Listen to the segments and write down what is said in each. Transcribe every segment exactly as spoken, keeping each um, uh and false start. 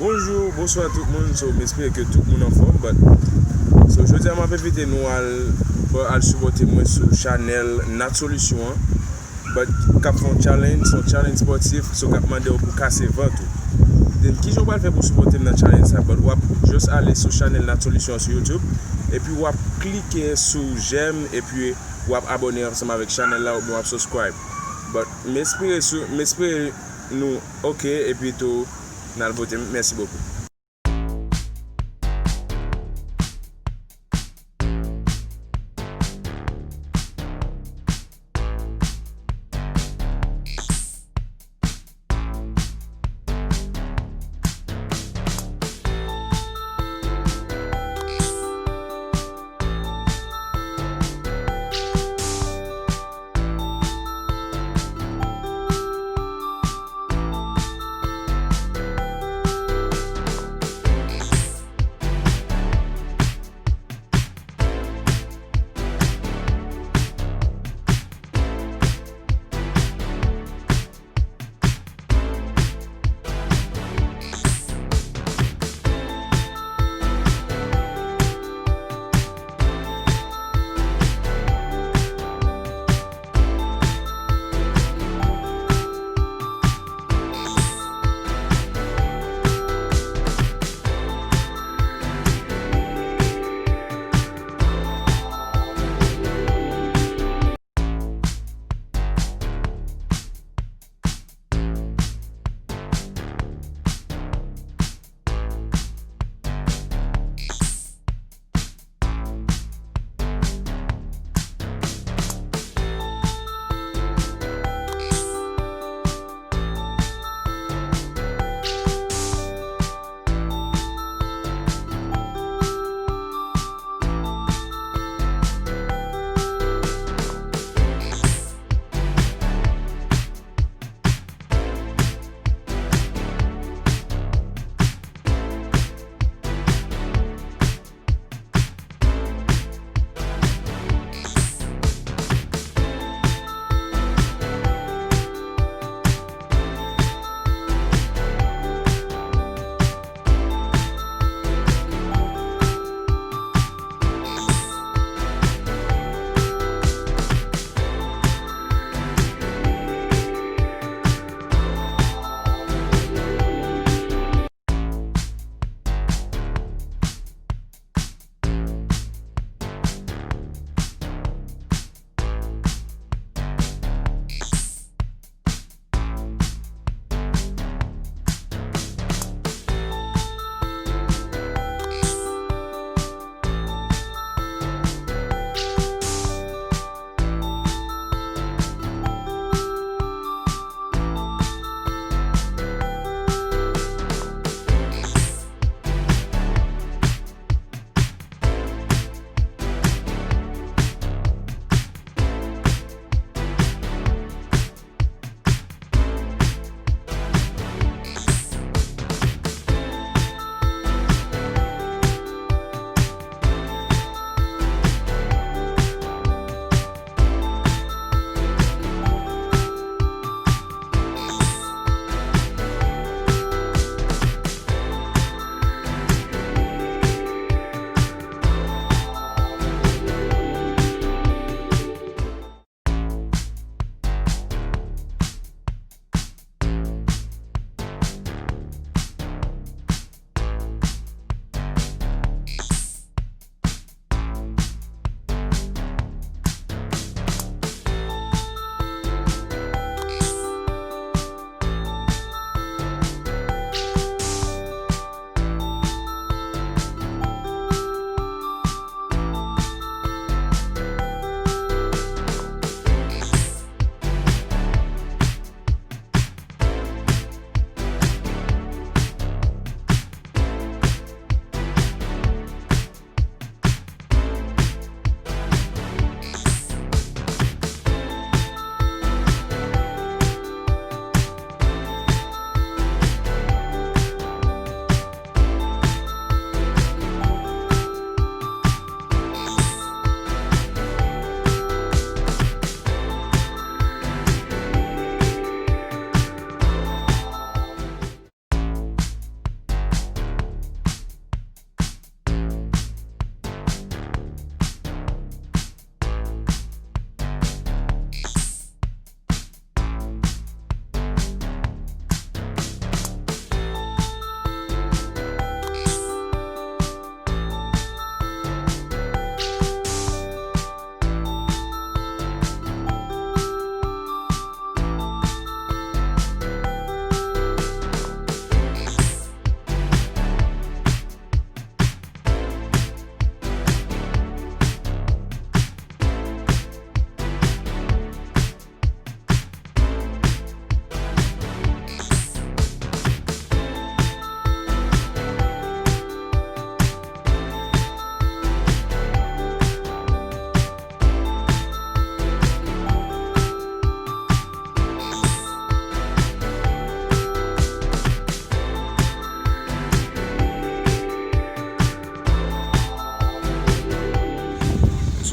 Bonjou, bonswa tout moun. So, m espere ke tout moun anfòm, but, so, jodi a m ap envite nou al, al sipòte mwen sou chanèl Nat Solution an. But k ap fè yon challenge, se yon challenge spòtif, so k ap mande w pou kase vant ou. Then, kijan w pral fè pou sipòte m nan challenge sa? But w ap just ale sou chanèl Nat Solution sou YouTube, epi w ap klike sou j'aime, epi w ap abòne ansanm avèk chanèl la, oubyen w ap subscribe. But m espere sou, m espere nou oke, epi tou, n al vote m. Mèsi bokou.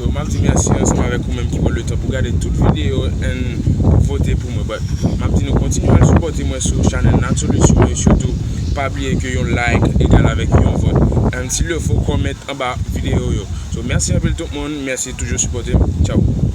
M ap di mèsi ansanm avèk ou menm ki pran le tan pou gade tout videyo and pou vote pou mwen. But m ap di nou kontinye al sipòte mwen sou chanèl Nat Solution e sitou pa bliye ke yon like egal avèk yon vòt. And s'il le faut, comment anba videyo yo. So mèsi anpil tout moun, mèsi toujou sipòte m. Tchao.